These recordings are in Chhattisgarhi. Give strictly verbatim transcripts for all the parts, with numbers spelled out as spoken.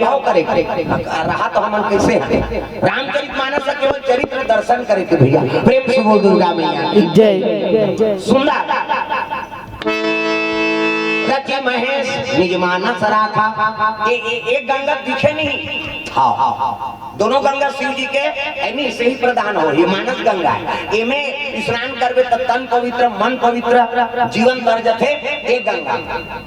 भाव करे, करे। रहा तो हमन कैसे हैं? रामचरित मानस का केवल चरित्र दर्शन करे के भैया। प्रेम से बोल दुर्गा मैया की। जय। सुंदर। रचि महेश निज मानस राखा। ए, ए, एक गंगा दिखे नहीं। हाँ, दोनों गंगा शिव जी के एनी से ही प्रदान हो। ये मानस गंगा है, एमे स्नान करबे त तन पवित्र, मन पवित्र, जीवन तर जथे। एक गंगा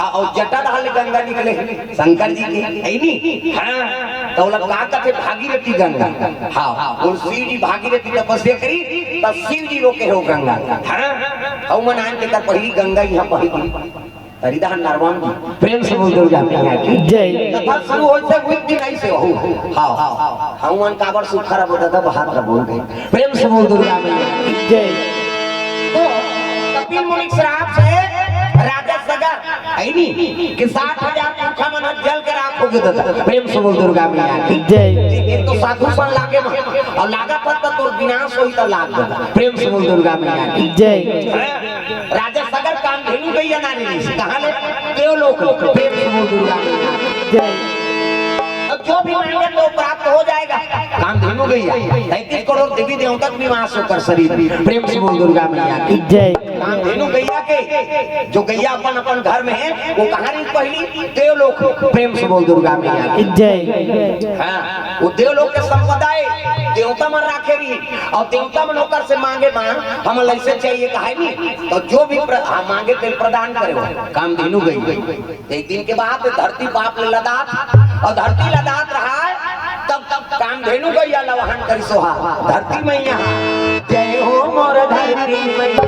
आ, और जटाधार ले गंगा निकले शंकर जी के, है नी? हाँ, तो ओला का कथे? भागीरथी गंगा। हाँ, और शिव जी भागीरथी तपस्या करी, तब शिव जी रोके हो गंगा। हाँ, और मन आन के कर पहली गंगा यहाँ पहली। हरिदान नरवाम जी, प्रेम से बोल दुर्गा मैया की। जय। कथा शुरू होय से उस दिन ऐसे हो। हाँ, हाँ, हाँ, मन काबर सुखा रहो दादा, बहात रहो। प्रेम से बोल दुर्गा मैया की। जय। तो कपिल मुनि के श्राप से राजा सगर, है नी, कि साठ हजार पुरखा मन जल के राख हो गए दादा। प्रेम से बोल दुर्गा मैया की। जय। लेकिन तो साधु सन लागे मन, और लागत था तो तोर विनाश होई तो लाग दादा। प्रेम से बोल दुर्गा मैया की। जय। राजा सगर कामधेनु गैया ना रिहिस। कहाँ ले? देवलोक ले। प्रेम से बोल दुर्गा मैया की। जय। अब जो भी मांगे तो प्राप्त हो जाएगा। कामधेनु गैया, तैंतीस करोड़ देवी देवता के निवास होकर शरीर। प्रेम से बोल दुर्गा मैया की। जय। कामधेनु गैया के, जो गैया अपन अपन घर में है, वो कहाँ रही पहली? देवलोक। प्रेम से बोल दुर्गा मैया की। जय। हाँ, वो देवलोक के संपदा है, देवता मन राखे रही। और देवता मन ओकर से मांगे, मां, हम ऐसे चाहिए, कहे नहीं, तो जो भी प्र-, हाँ, मांगे तेल प्रदान करे वो। कामधेनु गई। एक दिन के बाद धरती पाप ले लदात, और धरती लदात रहा है, तब, तब कामधेनु गैया लवहन करी सोहा, धरती मैया। जय हो मोर धरती मैया।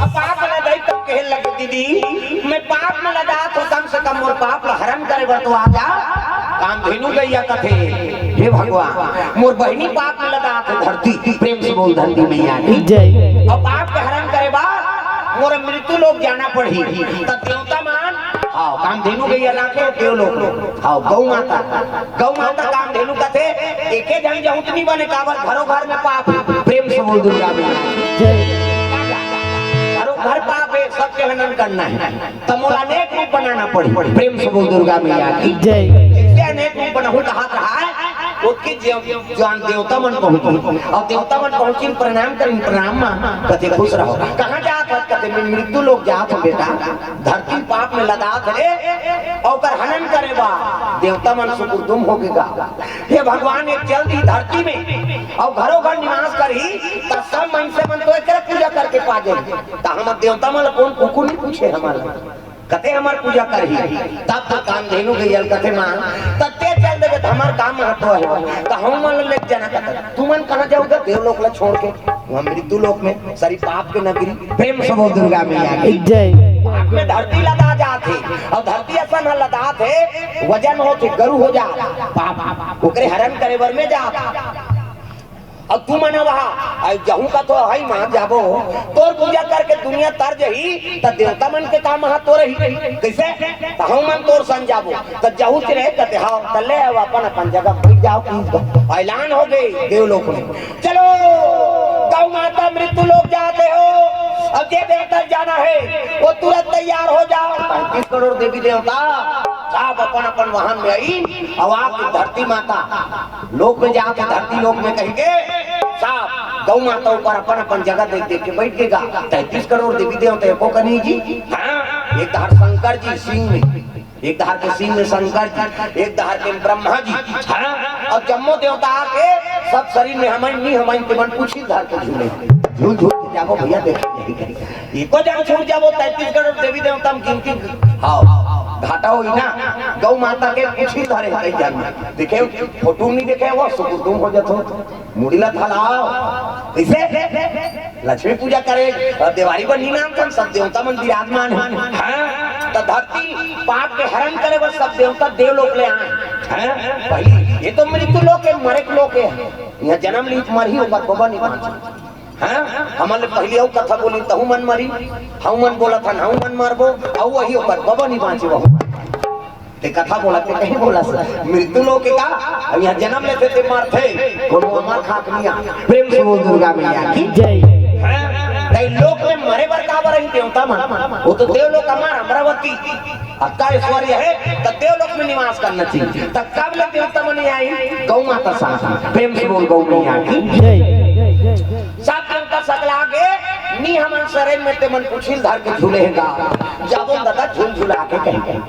अब पाप न दई तब कहे लगे, दीदी, मैं पाप में लदात हो, कम से कम मोर पाप ला हरण करे बर तो आ जा। कामधेनु गैया कथे, हे भगवान, मोर बहिनी पाप में लदात हो, धरती, प्रेम से बोल धरती मैया की। जय। और पाप के हरण करे बर मोर मृत्यु लोक जाना पड़ही। त देवता मन, हाँ, कामधेनु गैया राखे देवलोक में। हाँ, गौ माता, गौ माता कामधेनु कथे, एके झन जहूत नहीं बने, काबर घरों घर में पाप। प्रेम से बोल दुर्गा मैया। जय। घरों घर पाप है, सबके हनन करना है। त मोला अनेक रूप बनाना पड़ी। प्रेम से बोल दुर्गा मैया की। जय। जैसे अनेक रूप बनाहूं कहात रहा है, ओतके जो, जो देवता मन पहुंची। और देवता मन पहुंची, प्रणाम करिन, प्रणाम मां, कथे खुश रहो। कहाँ जात हो? कथे मैं मृत्यु लोक जात हो बेटा, धरती पाप में लदात है, ओकर हनन करे बा। देवता मन सुकुरदुम हो गे गा। हे भगवान, एक चल दी धरती में और घरों घर निवास करही, त सब मनसे मन तो एकरे पूजा करके पा जाही। त हमर देवता मन ला कोन कुकु नहीं पूछे हमर ला? कते हमर पूजा करही? तब तो कामधेनु गैया ल कथे मां, तते चल देबे त हमर काम महत्व है। त हम मन ले जाना कते? तुमन कहाँ जाओगे देवलोक ला छोड़ के? वहाँ मृत्यु लोक में, सारी पाप के नगरी। प्रेम से बोल दुर्गा मैया की। जय। पाप में धरती लदा जात है और धरती असन ह लदात है, वजन होत है, गरु हो जात। पाप, ओकरे हरण करे बर में जात। अब तू मन वहाँ, आई जहूं का तो हई मां जाबो, तोर पूजा करके दुनिया तर जही, त देवता मन के काम महत्व रही। कैसे? त हम मन तोर संग जाबो। त जहूं च रहे, कते हाव, त ले आओ अपन, अपन जगह बैठ जाओ। ऐलान हो गए देवलोक में। चलो, गौ माता मृत्यु लोक जाते हो, अब जे देवता जाना है, वो तुरंत तैयार हो जाओ। पैंतीस करोड़ देवी देवता सब अपन अपन वाहन में आई, और आके धरती माता लोक में जाके धरती लोक में कही के सब गौ माता ऊपर अपन अपन जगह देख देख के बैठ के गा। तैंतीस करोड़ देवी देवता एको कनी जी। हाँ, एक धार शंकर जी सिंह में, एक धार के सिंह में शंकर जी, एक धार के ब्रह्मा जी। हाँ, और जम्मो देवता आके सब शरीर में हमन नहीं हमन के मन पूछी धार के झूले, झूल झूल के जाबो भैया देख। एको जन छूट जाबो, तैंतीस करोड़ देवी देवता में गिनती। हाँ, घाटा होई ना, गौ माता के पूछी धरे कई जन। देखे, फोटो नहीं देखे, वो सुकुरदुम हो जात हो, मुड़ी ला थलाओ। कैसे? लक्ष्मी पूजा करे, और देवारी बनी नाम था, सब देवता मन विराजमान है। हाँ, तो धरती पाप के हरण करे बर सब देवता देवलोक ले आए। हैं? पहली ये तो मृत्यु लोक हे, मरे के लोक हे। इहाँ जनम लीस, मरही, ओकर बबा नइ बाँचे। हाँ, हमन ले पहिली अउ कथा बोलिन, तहूँ मन मरही, हमन बोलत हन, हमन मरबो, अउ वही ओकर बबा नइ बाँचे, वहू। ते कथा बोलत, ते कहीं बोलस, मृत्यु लोक हे का? अब इहाँ जनम लेथे ते मरथे, कोनो अमर खाक नइ आय। प्रेम से बोल दुर्गा मैया की। जय। हाँ, तई लोक में मरे बर काबर आही देवता मन? वो तो देवलोक अमर अमरावती। अतका ऐश्वर्य हे, त देवलोक में निवास करना चाहिए। त कब ले देवता मन आही? गौ माता साथ। प्रेम से बोल गौ मैया की। जय। सब देवता सकला गे, नी हमन शरीर में ते मन कुछिल धर के झूले हे गा। जाबो दादा झूल झुला के कहीं।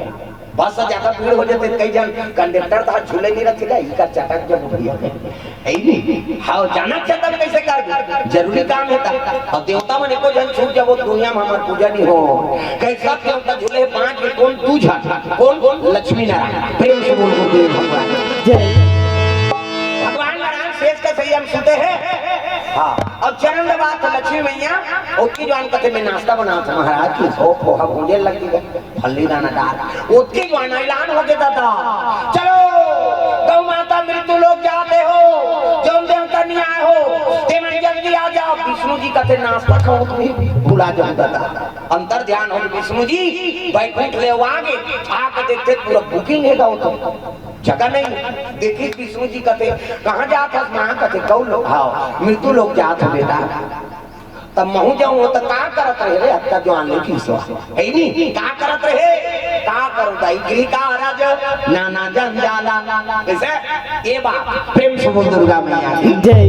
बस ज्यादा भीड़ हो जाथे, कई झन कंडक्टर त झूले नइ रथे गा, इकर चटक जब भैया। हे नी? हाँ, जाना चाहता कैसे कर? जरूरी काम हे ता। अब देवता मन एको झन छूट जाबो, दुनिया में हमर पूजा नइ हो। कई सब देवता झूले हे पाँच में, कोन दू झन? कोन? लक्ष्मी नारायण। प्रेम से बोल गुरुदेव भगवान। जय। भगवान नारायण शेष के सैया में सुते हे। हाँ, अब चरण दबात लक्ष्मी मैया, ओतकी जुवार कथे मैं नाश्ता बनात हँव महाराज, कि सो पोहा भूंजे लगी है। फल्ली दाना डार। ओतकी जुवार ऐलान हो गे दादा। चलो, गौ माता मृत्यु लोक जात हे हो, जउन देवता नइ आय हो, ते मन जल्दी आ जाव। विष्णु जी कथे नाश्ता खाहूँ तुमन, भुला जाहू दादा। अंतर ध्यान हो विष्णु जी, बैकुंठ ले आ गे, आके देखथे पूरा booking हे गा, जगह नइ। देखिस विष्णु जी कथे, कहाँ जात हस माँ? कथे गौ लोक, हाँ, मृत्यु लोक जात हँव बेटा। तब महूँ जाहूँ, त का करत रहे रे, अतका जुवार ले किसो। हे नी, का करत रहे? का करो दाई, गृह का राज, नाना जंजाला। कैसे? ये बात, प्रेम से बोल दुर्गा मैया की। जय।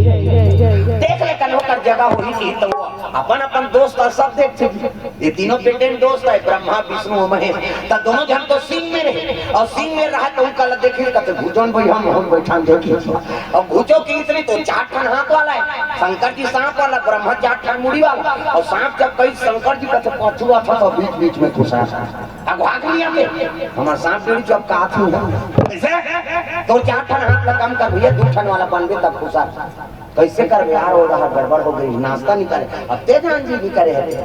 देख ले कन ओकर जगह होही कि तो अपन अपन दोस्त अउ सब देखथे। ये तीनों बेटे में दोस्त हे, ब्रह्मा, विष्णु अउ महेश। त दोनों झन तो सिंह में रहे, अउ सिंह में रहे त उनका ला देखिस कथे, "भूचो न भैया, हम, हम बैठन देखिस।" अब भूचो किहिस नहीं तो चार ठन हाथ वाला हे, शंकर जी सांप वाला, ब्रह्मा चार ठन मुड़ी वाला, अउ सांप जब कहिस शंकर जी कथे, "पछुआ था तो बीच बीच में खुसर।" अब भाग नहीं आते, हमर सांप डेढ़ जब का थी। कैसे? तो चार ठन हाथ ला कम कर भैया, दू ठन वाला बनबे तब खुसर। कैसे करबे यार, वो रहा गड़बड़ हो गई, नाश्ता नइ करे, अब ते जान जी नइ करे हे।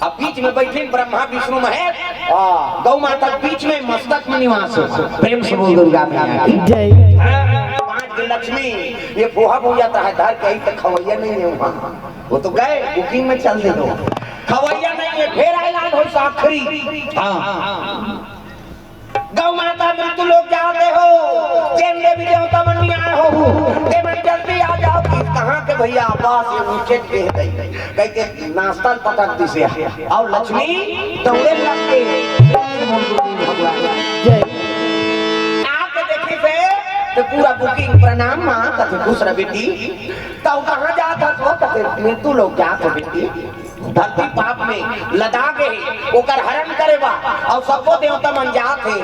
अब बीच में बैठिन ब्रह्मा विष्णु महेश, हाँ, गौ माता बीच में मस्तक में निवास हो। प्रेम से बोल दुर्गा मैया की। जय। हाँ, पाँच के लक्ष्मी, ये पोहा भूंजत हे, धर के आई तो खवैया नइ हे वहाँ, वो तो गए booking में चल दे दो, खवैया नइ हे, फेर ऐलान होइस आखिरी। हाँ। गौ माता मृत्यु लोक जात हे हो, जेन देवी देवता मन नइ आय हो, ते मन जल्दी आ जाव। कि कहाँ के भैया, बस ये नीचे के हे दई, कहिके नाश्ता पटक दिस हे। अउ लक्ष्मी दौड़े लग गे। जय। आके देखिस हे, त पूरा booking, "प्रणाम माँ," कथे, "खुश रह बेटी।" "तब कहाँ जात हस?" कथे, "मृत्यु लोक जात हँव बेटी।" धरती पाप में लदा गे हे, ओकर हरण करे बर, अउ सबो देवता मन जात हे।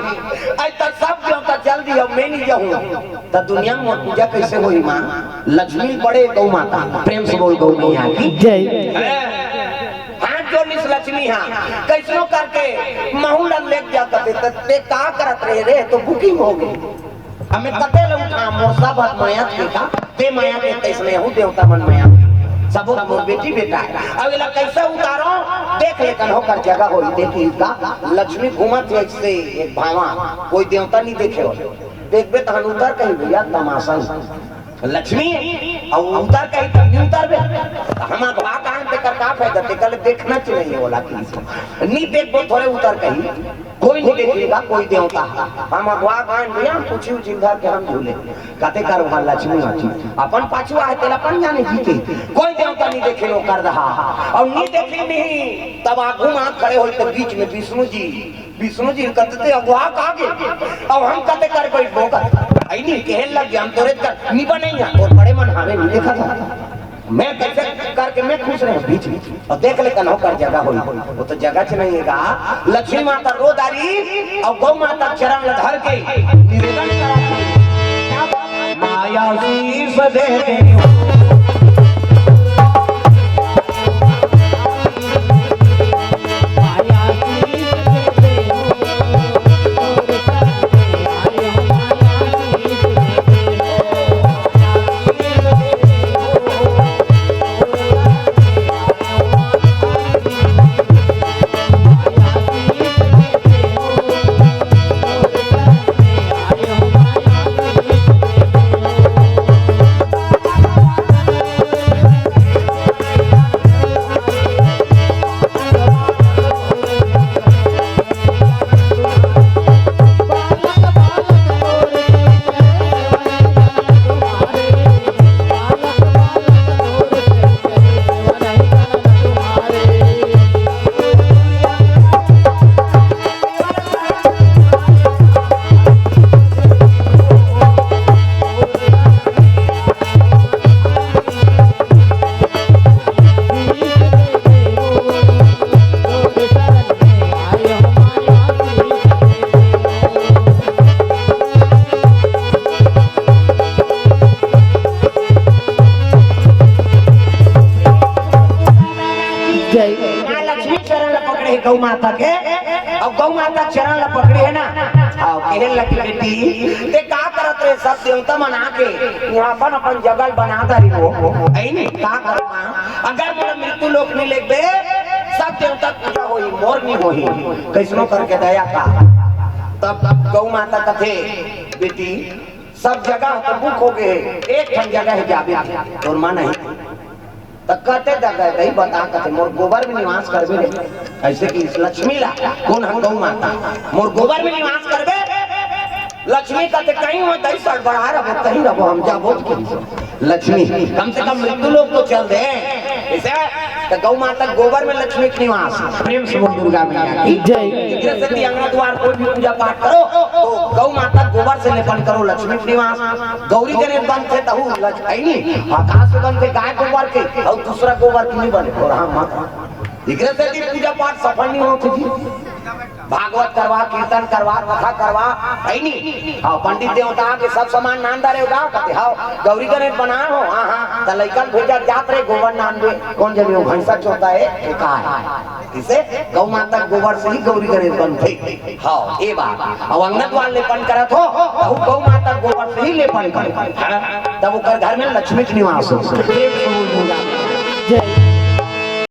अइ त सब देवता चल दिस, अउ मैं नइ जाहूँ, त दुनिया में मोर पूजा कैसे होही माँ? लक्ष्मी बड़े गौ माता, प्रेम से बोल गौ मैया की। जय। हाथ जोड़िस लक्ष्मी, हाँ, कैसनो करके महूँ ला लेग जा कथे, त ते का करत रहे रे, तो booking हो गे। अब मैं कते ले उठाँव, मोर सब हर मया के का, ते मया के तइसने हूँ देवता मन मया। सबो मोर बेटी बेटा हे। अब एला कैसे उतारो? देख ले कन ओकर जगह होही, देखिस गा, लक्ष्मी घूमत हे अइसे एक भावा, कोई देवता नइ देखे हो। देखबे तहन उतर कही भैया तमासन। लक्ष्मी, अउ उतर कही तब नइ उतरबे। हम अगवा कान तेकर का फायदा, तेकर ले देखना चाहिए ओला कि नइ देखबो थोरे उतर कही। कोई नइ देखे गा, कोई देवता। हम अगवा कान भैया, हम कुछ उचिल धर के हम झूले। कते कर वहाँ लक्ष्मी आची। अपन पाछू आहे, तेला अपन जाने जी के। कोई देवता नइ देखे ओकर रहा। अउ नइ देखे नहीं, तब आगू में खड़े होई त बीच में विष्णु जी। विष्णु जी कते ते अगवा का गे। अब हम कते कर बैठबो कर। अइ नइ, कहे लग गे, हम तोरे कर, नइ बनइया, तोर बड़े मन हावे, नइ देखत हस। मैं कैसे करके मैं खुश रहे बीच में। अउ देख ले कन्हो कर जगह होई, वो तो जगह च नइ हे गा। लक्ष्मी माता रो डारिस अउ गौ माता चरण ल धर के निवेदन करा। माया शीश दे दे। गौ माता के, अउ गौ माता चरण ला पकड़े हे ना, अउ कहे लगी, "बेटी, ते का करत रहे? सब देवता मन आके यहाँ अपन अपन जगह बना डारे हो, है नी? का करबे? अगर मोला मृत्यु लोक नहीं लेगबे, सब देवता पूजा होही, मोर नहीं होही।" कैसनो करके दया का, तब गौ माता कथे, "बेटी, सब जगह तो बुक हो गए, एक ठन जगह हे जाबे, तोर मन नहीं।" त कते जगह हे, बता, कथे, "मोर गोबर में निवास करबे रे।" ऐसे कि इस लक्ष्मी ला, कोन ह? गौ माता। "मोर गोबर में निवास करबे।" लक्ष्मी कथे, "कहीं हो दई सड़बड़ा रहो, कहीं रहो, हम जाबो।" लक्ष्मी, "कम से कम मृत्यु लोक तो चल दे।" इसे त गौ माता गोबर में लक्ष्मी के निवास। प्रेम से बोल दुर्गा मैया की जय। एकरे सेती अंगना द्वार कोई भी पूजा पाठ करो तो गौ माता गोबर से लेपन करो, लक्ष्मी के निवास। गौरी गणेश बनथे तहू लक्ष्मी, है नी? आकाश से बनथे गाय गोबर के, अउ दूसरा गोबर के नहीं बने। और हाँ माता, एकरे सेती पूजा पाठ सफल नहीं होथे जी। भागवत करवा, कीर्तन करवा, कथा करवा, है नी? हाँ, पंडित देवता के सब सामान नान डारे हो गा, कथे, "हाँ, गौरी गणेश बनाए हो?" "हाँ, हाँ।" "त लइका ल भेजा, जात रहे गोबर नान दे।" कोन जनी वो भैंसा चोता है, वो का है? इसे गौ माता गोबर से ही गौरी गणेश बनथे। हाँ, ये बात। अब अंगना द्वार लेपन करत हो, तहू गौ माता गोबर से ही लेपन करो। तब ओकर घर में लक्ष्मी के निवास हो। जय।